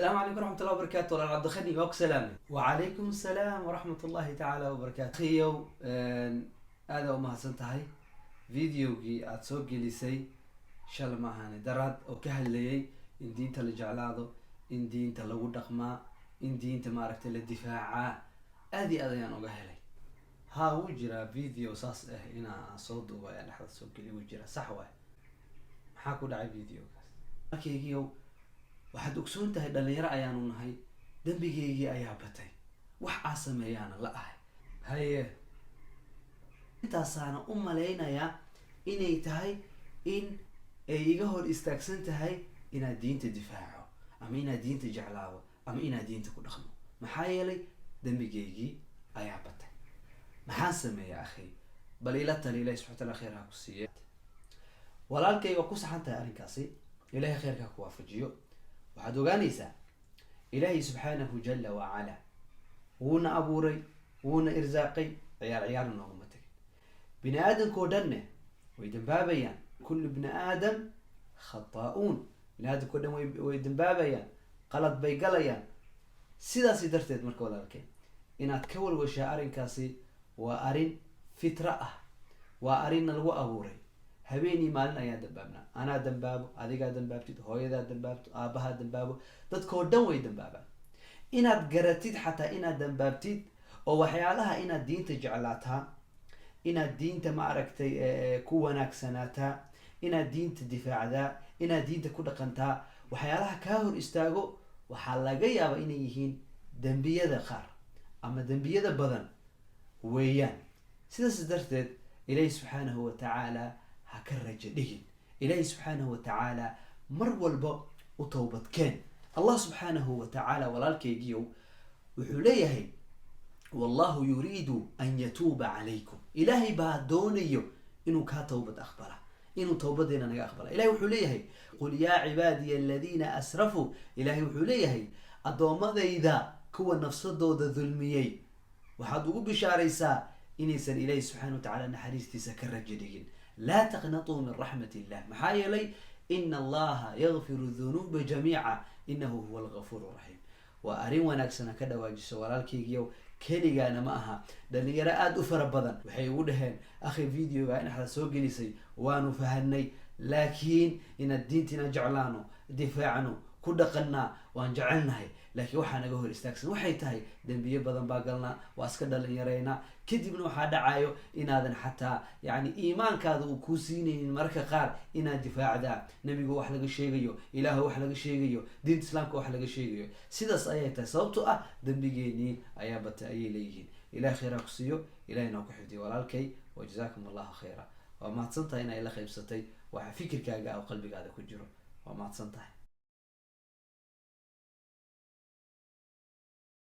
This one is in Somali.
Asalaamu calaykum waraxmatullahi wabarakaatu. Walaal Cabdikhani, waa ku salaamay. Wacalaykum asalaam waraxmat ullahi tacaala wabarakaatu. Akhiyow, aada umahadsan tahay. Videogii aada soo gelisay shal maahane daraad oo ka hadlayay in diinta la jeclaado, in diinta lagu dhaqmaa, in diinta maaragtay la difaacaa, aad iyo aad ayaan uga helay. Ha, wuu jiraa video saas ah inaa soo duuba ayaan dhexda soo geliy, wuu jiraa, sax waay. Maxaa ku dhacay videogaas? Markaygiiow, waxaad ogsoon tahay dhalinyaro ayaanu nahay, dembigeygii ayaa batay, wax aa sameeyaana la ahay. Haye, intaasaana u malaynayaa inay tahay in ay iga hor istaagsan tahay inaad diinta difaaco ama inaad diinta jeclaado ama inaad diinta ku dhaqmo. Maxaa yeelay dembigeygii ayaa batay. Maxaan sameeya, akhi? Bal ila tali, Ilahi subxana wataala khayr ha ku siiye. Walaalkay, waa ku saxan tahay arrinkaasi. Ilahay khayrka ha ku waafajiyo. Waxaad ogaanaysaa Ilaahay subxaanahu jala wacala wuuna abuuray, wuuna irsaaqay, ciyaar ciyaarna noogama tegin. Bini aadamkao dhanne way dambaabayaan. Kullu bni aadam khataa-uun. Bini aadamkao dhan way dambaabayaan, qalad bay galayaan. Sidaasi darteed marka, walaalkeen, inaad ka walwashaa arrinkaasi waa arrin fitra ah, waa arrinna lagu abuuray. Habeenii maalin ayaa dambaabnaa. Anaa dambaabo, adigaa dambaabtid, hooyadaa dambaabto, aabahaa dambaabo, dadkoo dhan way dambaabaan. Inaad garatid xataa inaad dambaabtid oo waxyaalaha inaad diinta jeclaataa, inaad diinta ma aragtay ku wanaagsanaataa, inaad diinta difaacdaa, inaad diinta ku dhaqantaa, waxyaalaha kaa hor istaago waxaa laga yaabaa inay yihiin dembiyada qaar ama dembiyada badan weeyaan. Sidaas darteed Ilaahi subxaanahu wa tacaala ha ka rajo dhigin. Ilaahi subxaanahu wa tacaala mar walba u towbadkeen. Allah subxaanahu wa tacaala, walaalkaygiiow, wuxuu leeyahay: "Wallahu yuriidu an yatuuba calaykum." Ilaahay baa doonayo inuu kaa towbad aqbala, inuu towbadeena naga aqbala. Ilahay wuxuu leeyahay: "Qul yaa cibaadiya aladiina asrafuu." Ilahay wuxuu leeyahay: "Addoommadayda kuwa nafsadooda dulmiyey waxaad ugu bishaaraysaa inaysan Ilaahi subxana wa tacala naxariistiisa ka rajo dhigin. Laa taqnatuu min raxmat illah, maxaa yeelay ina Allaha yakfiru dunuuba jamiica, inahu huwa algafuur raxiim." Waa arrin wanaagsana ka dhawaajiso, walaalkaygiiow. Keligaana ma aha, dhalinyaro aada u fara badan waxay ugu dhaheen: "Akhi, videoga in axda soo gelisay waanu fahanay, laakiin inaad diintiina jeclaano, difaacno, ku dhaqanaa waan jecelnahay, laakiin waxaa naga hor istaagsan waxay tahay dembiyo badan baa galnaa, waa iska dhalinyareynaa." Kadibna waxaa dhacayo inaadan xataa yani iimaankaada uu kuu siinaynin mararka qaar inaad difaacdaa nebigu wax laga sheegayo, Ilaah wax laga sheegayo, diinta Islaamka wax laga sheegayo. Sidaas ayay tahay, sababto ah dembigeenii ayaa batay, ayay leeyihiin. Ilaah khayraa ku siiyo, ilahina ku xifdiyo, walaalkay. Wa jazaakum Allahu khayra. Waa mahadsan tahay in ay la qaybsatay waxa fikirkaaga oo qalbigaada ku jiro. Waa mahadsan tahay.